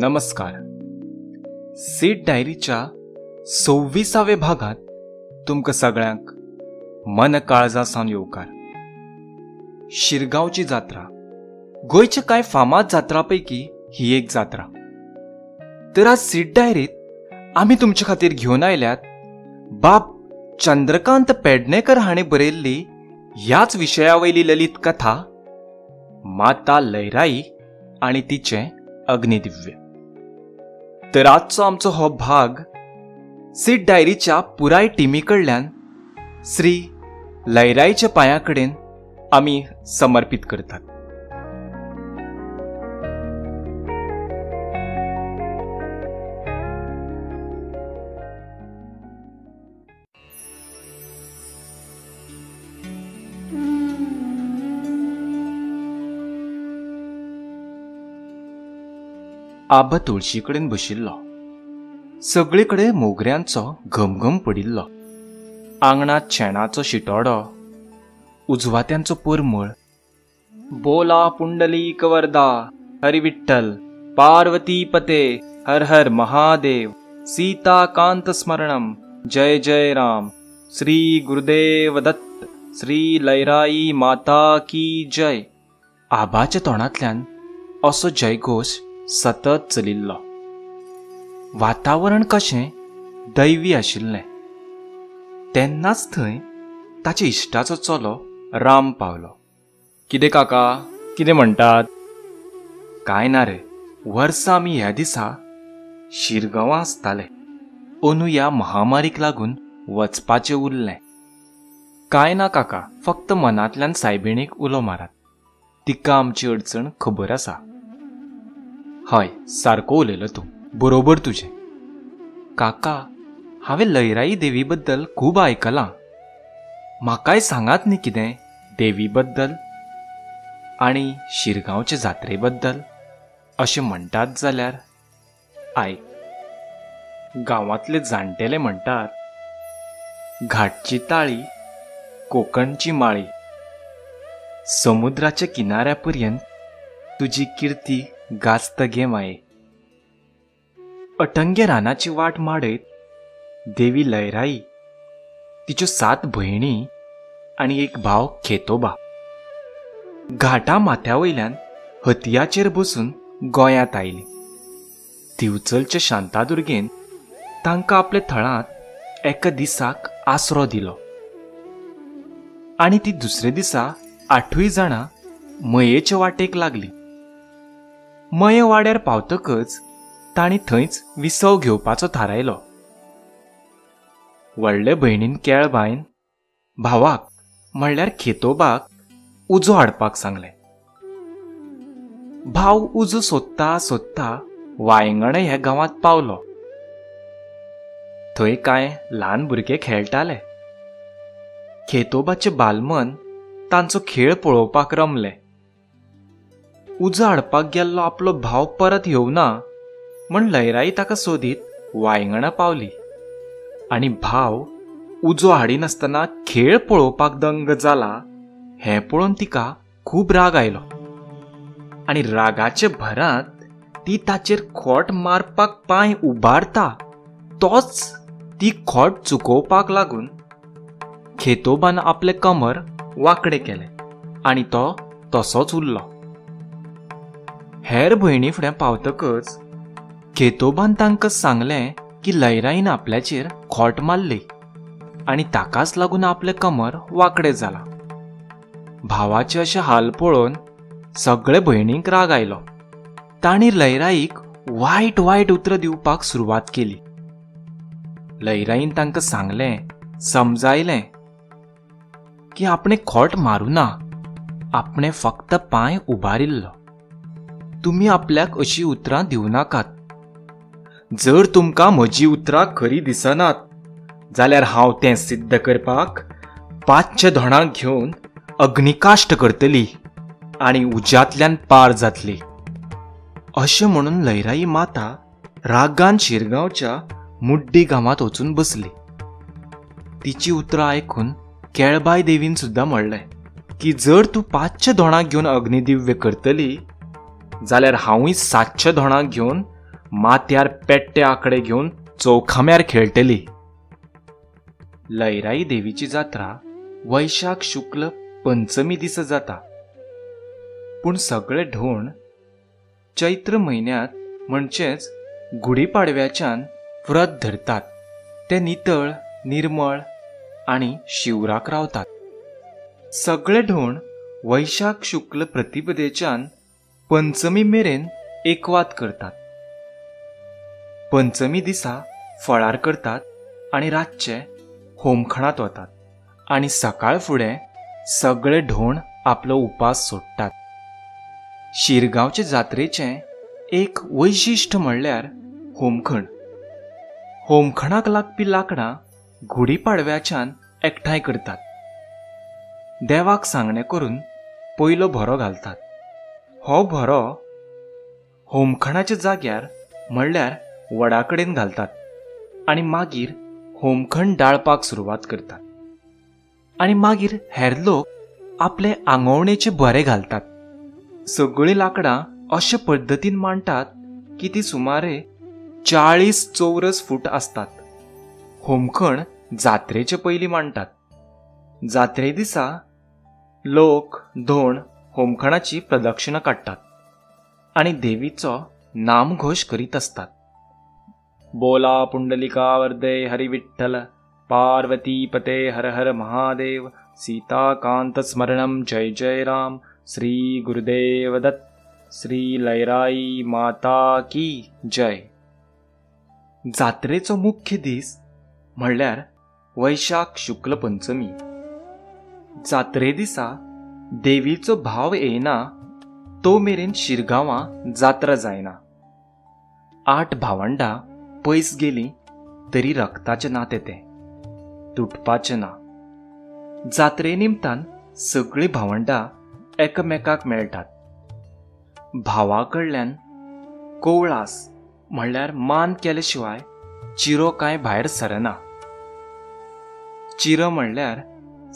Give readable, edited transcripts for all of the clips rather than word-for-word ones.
नमस्कार. सीट डायरीच्या 26व्या भागात तुमकां सगळ्यांक मन काळजा सावन येवकार. शिरगांवची जात्रा गोंयच्या कांय फामाद जात्रा पैकी ही एक जात्रा. तर आज सीट डायरीत आमी तुमचे खातीर घेवन आयल्यात बाब चंद्रकांत पेडणेकर हांणी बरयल्ली ह्याच विशया वयली ललित कथा माता लयराई आनी तिचें अग्निदिव्य. तर आजचो आमचो हो भाग सीट डायरीच्या पुराय टिमी कडल्यान श्री लयराईच्या पांया कडेन आमी समर्पित करतात. आबा तुळशी कडेन बशिल्लो. सगळे कडेन मोगऱ्यांचो घमघम पडिल्लो. आंगणांत शेणाचो शिटोडो, उजवात्यांचो परमळ. बोला पुंडलीक वरदा, हरी विठ्ठल, पार्वती पते, हर हर महादेव, सीताकांत स्मरणम, जय जय राम, श्री गुरुदेव दत्त, श्री लयराई माता की जय. आबाच्या तोंडांतल्यान असो जयघोश सतत चलिल्लो. वातावरण कशें दैवी आशिल्लें. तेन्नाच थंय ताच्या इश्टाचो चलो राम पावलो. कितें काका, कितें म्हणटात? कांय ना रे, वर्सां आमी ह्या दिसा शिरगांवां आसताले. अंदू ह्या महामारीक लागून वचपाचें उरलें. कांय ना काका, फक्त मनांतल्यान सायबिणीक उलो मारात, तिका आमची अडचण खबर आसा. हय, सारको उलयलो तूं, बरोबर तुजें. काका, हांवें लयराई देवी बद्दल खूब आयकलां. म्हाकाय सांगात न्ही कितें देवी बद्दल आनी शिरगांवचे जात्रे बद्दल. अशें म्हणटात जाल्यार आयक, गांवांतले जाणटेले म्हणटात, घाटची ताळी कोकणची माळी, समुद्राच्या किनाऱ्या पर्यंत तुजी किर्ती गाजत गे माये. अटंग्या रानाची वाट माडयत देवी लयराई, तिच्यो 7 भयणी आनी एक भाव खेतोबा घाटा माथ्या वयल्यान हतयाचेर बसून गोंयांत आयली. दिवचलच्या शांतादुर्गेन तांकां आपल्या थळांत एका दिसाक आसरो दिलो आनी ती दुसरे दिसा 8 जाणां मयेचे वाटेक लागली. मये वाड्यार पावतकच तांणी थंयच विसव घेवपाचो थारायलो. व्हडले भयणीन केळबायन भावाक म्हणल्यार खेतोबाक उजो हाडपाक सांगलें. भाव उजो सोदता सोदता वायंगणे ह्या गांवांत पावलो. थंय कांय ल्हान भुरगे खेळटाले. खेतोबाचें बालमन तांचो खेळ पळोवपाक रमलें. उजो हाडपाक गेल्लो आपलो भाव परत येवना म्हण लयराई ताका सोदीत वायंगणा पावली आनी भाव उजो हाडिनासतना खेळ पळोवपाक दंग जाला हें पळोवन तिका खूब राग आयलो आनी रागाचे भरांत ती ताचेर खोट मारपाक पांय उबारता तोच ती खोट चुकोवपाक लागून खेतोबान आपलें कमर वांकडें केलें आनी तो तसोच उरलो. हेर भयणी फुडें पावतकच खेतोबान तांकां सांगलें की लयराईन आपल्याचेर खोट मारली आनी ताकाच लागून आपलें कमर वांकडें जालां. भावाचे अशे हाल पळोवन सगळे भयणींक राग आयलो. तांणी लयराईक वायट वायट उतरां दिवपाक सुरवात केली. लयराईन तांकां सांगलें, समजायलें की आपणें खोट मारूं ना, आपणें फक्त पांय उबारिल्लो. तुमी आपल्याक अशी उतरां दिवं नाकात. जर तुमकां म्हजी उतरां खरी दिसनात जाल्यार हांव तें सिद्ध करपाक 5 धोणांक घेवन अग्निकाश्ट करतली आनी उज्यांतल्यान पार जातली. अशें म्हणून लयराई माता रागान शिरगांवच्या मुड्डी गांवांत वचून बसली. तिची उतरां आयकून केळबाय देवीन सुद्दां म्हणलें, की जर तूं 500 धोणाक घेवन अग्निदिव्य करतली जाल्यार हांवूय 700 धोणाक घेवन माथ्यार पेट्टे आकडे घेवन चौखाम्यार खेळटली. लयराई देवीची जात्रा वैशाख शुक्ल पंचमी दिसा जाता. पूण सगळे ढोण चैत्र म्हयन्यांत म्हणचेच गुढीपाडव्याच्यान व्रत धरतात. ते नितळ निर्मळ आनी शिवराक रावतात. सगळे ढोण वैशाख शुक्ल प्रतिपदेच्यान पंचमी मेरेन एकवात करतात. पंचमी दिसा फळार करतात आनी रातचे होमखणांत वतात आनी सकाळ फुडें सगळे ढोण आपलो उपास सोडटात. शिरगांवचे जात्रेचें एक वैशिश्ट म्हणल्यार होमखण. होमखणाक लागपी लाकडां गुढीपाडव्याच्यान एकठांय करतात. देवाक सांगणें करून पयलो भरो घालतात. हो भरो होमखणाच्या जाग्यार म्हणल्यार वडा कडेन घालतात आनी मागीर होमखण डाळपाक सुरवात करतात. आनी मागीर हेर लोक आपले आंगवणेचे भरे घालतात. सगळीं लाकडां अशे पद्दतीन मांडटात की ती सुमारे 40 चौरस फूट आसतात. होमखण जात्रेचे पयलीं मांडटात. जात्रे दिसा लोक धोण होमखणाची प्रदक्षिणा काडटात आनी देवीचो नामघोश करीत आसतात. बोला पुंडलिका वर्दे हरि विठ्ठल, पार्वती पते हर हर महादेव, सीताकांत स्मरणम जय जय राम, श्री गुरुदेव दत्त, श्री लयराई माता की जय. जात्रेचो मुख्य दीस म्हणल्यार वैशाख शुक्ल पंचमी. जात्रे दिसा देवीचो भाव येयना तो मेरेन शिरगांवां जात्रा जायना. 8 भावंडां पयस गेलीं तरी रक्ताचें नातें तें तुटपाचें ना. जात्रे निमतान सगळीं भावंडां एकामेकाक मेळटात. भावा कडल्यान कोवळास म्हणल्यार मान केले शिवाय चिरो कांय भायर सरना. चिरो म्हणल्यार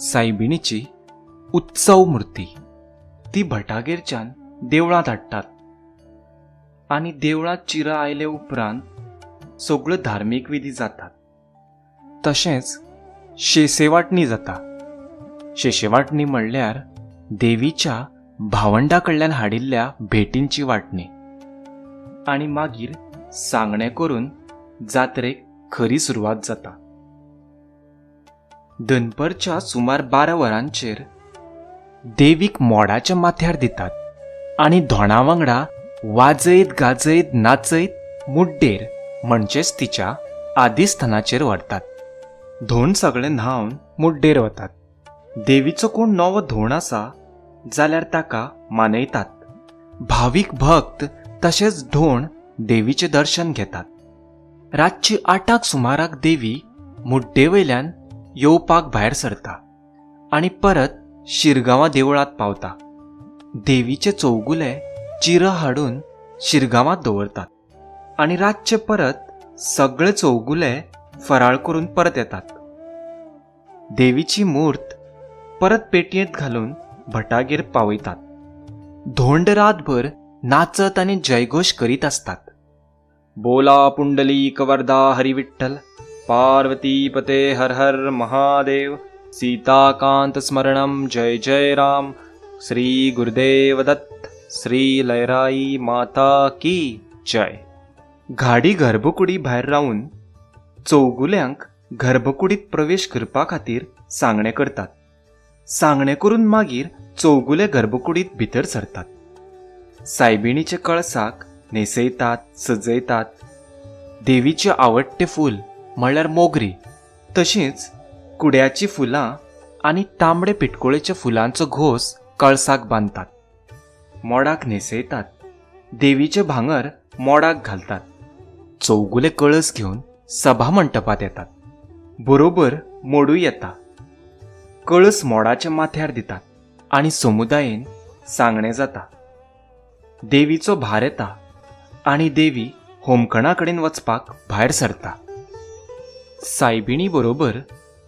सायबिणीची उत्सव मूर्ती. ती भटागेरच्यान देवळांत हाडटात आनी देवळांत चिरा आयले उपरांत सगळ्यो धार्मीक विधी जातात. तशेंच शेसेवाटणी जाता. शेशेवाटणी म्हणल्यार देवीच्या भावंडा कडल्यान हाडिल्ल्या भेटींची वांटणी. आनी मागीर सांगणें करून जात्रेक खरी सुरवात जाता. दनपरच्या सुमार 12 वरांचेर देवीक मोडाच्या माथ्यार दितात आनी धोणा वांगडा वाजयत गाजयत नाचयत मुड्डेर म्हणचेच तिच्या आदिस्थानाचेर व्हरतात. धोण सगळे न्हावन मुड्डेर वतात. देवीचो कोण नवो धोण आसा जाल्यार ताका मानयतात. भावीक भक्त तशेंच धोण देवीचें दर्शन घेतात. रातची 8 सुमाराक देवी मुड्डेवयल्यान येवपाक भायर सरता आनी परत शिरगांवां देवळांत पावता. देवीचे चौगुले चिरं हाडून शिरगांवांत दवरतात आनी रातचे परत सगळे चौगुले फराळ करून परत येतात. देवीची मूर्त परत पेटयेंत घालून भटागेर पावयतात. धोंड रातभर नाचत आनी जयघोश करीत आसतात. बोला पुंडलीक वरदा हरि विठ्ठल, पार्वती पते हर हर महादेव, सीताकांत स्मरणम जय जय राम, श्री गुरुदेव दत्त, श्री लयराई माता की जय. घाडी गर्भकुडी भायर रावन चौगुल्यांक गर्भकुडीत प्रवेश करपा खातीर सांगणें करतात. सांगणें करून मागीर चौगुले गर्भकुडीत भितर सरतात. सायबिणीचे कळसाक न्हेसयतात, सजयतात. देवीचे आवडटे फूल म्हणल्यार मोगरी, तशींच कुड्याची फुलां आनी तांबडे पिटकोळेच्या फुलांचो घोस कळसाक बांदतात. मोडाक न्हेसयतात. देवीचे भांगर मोडाक घालतात. चौगुले कळस घेवन सभा मंटपात येतात. बरोबर मोडूय येता. कळस मोडाच्या माथ्यार दितात आनी समुदायेन सांगणें जाता. देवीचो भार येता आनी देवी होमखणा कडेन वचपाक भायर सरता. सायबिणी बरोबर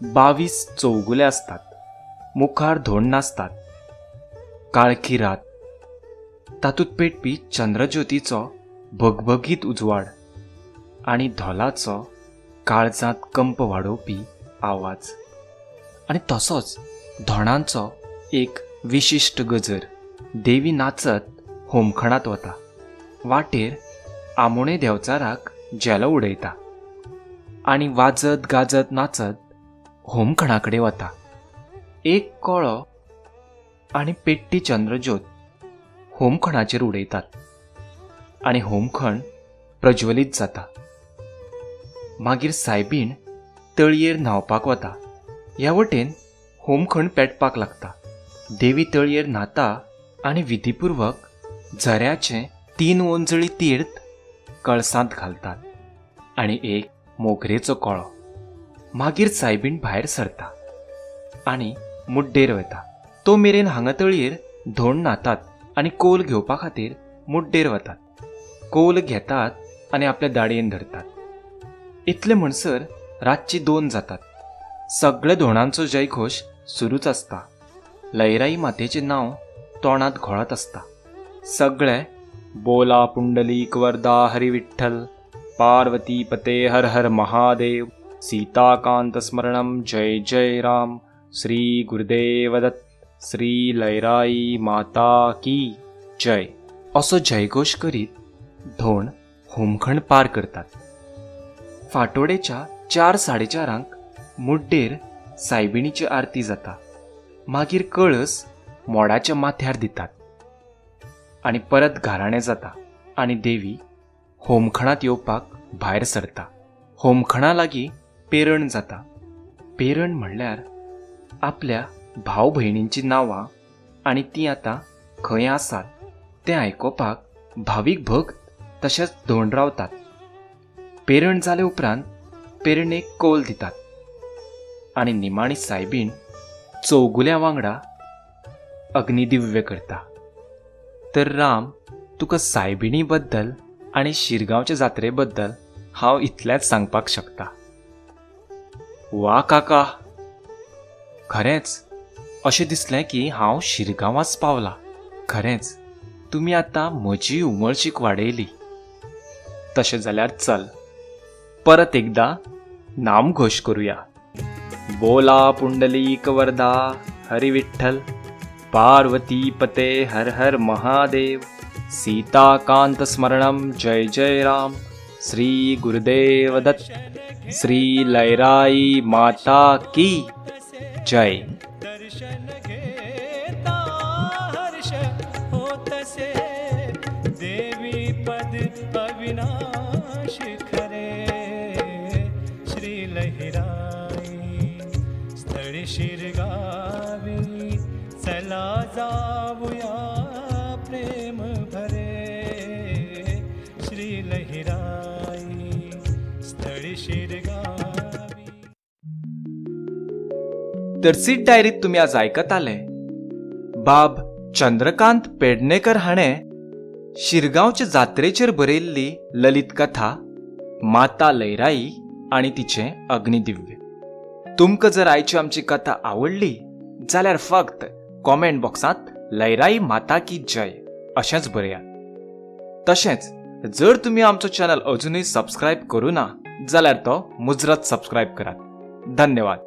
22 चौगुले आसतात. मुखार धोण नाचतात. काळखी रात, तातूंत पेटपी चंद्रज्योतीचो भगभगीत उजवाड आनी धोलाचो काळजांत कंप वाडोवपी आवाज आनी तसोच धोणांचो एक विशिश्ट गजर. देवी नाचत होमखणांत वता. वाटेर आमोणे देवचाराक झेलो उडयता आनी वाजत गाजत नाचत होमखणा कडेन वता. एक कळो आनी पेट्टी चंद्रज्योत होमखणाचेर उडयतात आनी होमखण प्रज्वलीत जाता. मागीर सायबीण तळयेर न्हांवपाक वता. ह्या वटेन होमखण पेटपाक लागता. देवी तळयेर न्हाता आनी विधीपुर्वक झऱ्याचें 3 ओंजळी तीर्थ कळसांत घालतात आनी एक मोगरेचो कळो. मागीर सायबीण भायर सरता आनी मुड्डेर वता. तो मेरेन हांगा तळयेर धोण न्हातात आनी कोल घेवपा खातीर मुड्डेर वतात. कोल घेतात आनी आपल्या दाडयेन धरतात. इतले म्हणसर रातची 2 जातात. सगळे धोणांचो जयघोश सुरूच आसता. लयराई मातेचें नांव तोंडांत घोळत आसता. सगळे बोला पुंडलीक वरदा हरी विठ्ठल, पार्वती पते हर हर महादेव, सीताकांत स्मरणम जय जय राम, श्री गुरुदेव दत्त, श्री लयराई माता की जय असो जयघोश करीत धोण होमखण पार करतात. फांतोडेच्या 4 साडेचारांक मुड्डेर सायबिणीची आरती जाता. मागीर कळस मोडाच्या माथ्यार दितात आनी परत घाराणें जाता आनी देवी होमखणांत येवपाक भायर सरता. होमखणा लागीं पेरण जाता. पेरण म्हणल्यार आपल्या भाव भयणींची नांवां आनी तीं आतां खंय आसात तें आयकुपाक भावीक भक्त तशेंच धोण रावतात. पेरण जाले उपरांत पेरणेक कौल दितात आनी निमाणी सायबीण चौगुल्या वांगडा अग्निदिव्य करता. तर राम, तुका सायबिणी बद्दल आनी शिरगांवचे जात्रे बद्दल हांव इतलेंच सांगपाक शकता. वा काका, खरेंच अशें दिसलें की हांव शिरगांवाच पावला. खरेंच तुमी आतां म्हजी उमळशीक वाडयली. तशें जाल्यार चल परत एकदां नामघोश करुया. बोला पुंडलीक वरदा हरी विठ्ठल, पार्वती पते हर हर महादेव, सीताकांत स्मरणम जय जय राम, श्री गुरुदेव दत्त, श्री लयराई माता की जय. दर्शन घेता हर्ष होतसे, देवी पद अविनाश खरे, श्री लहिराई स्थळी शिरगावी, चला जाऊया प्रेम भरे, श्री लहिराई स्थळी शिरगावी. तर सीट डायरीत तुमी आज आयकताले बाब चंद्रकांत पेडणेकर हाणें शिरगांवचे जात्रेचेर बरयल्ली ललित कथा माता लयराई आनी तिचें अग्निदिव्य. तुमकां जर आयची आमची कथा आवडली जाल्यार फक्त कॉमेंट बॉक्सांत लयराई माता की जय अशेंच बरयात. तशेंच जर तुमी आमचो चॅनल अजुनूय सबस्क्रायब करूं ना जाल्यार तो मुजरत सबस्क्रायब करात. धन्यवाद.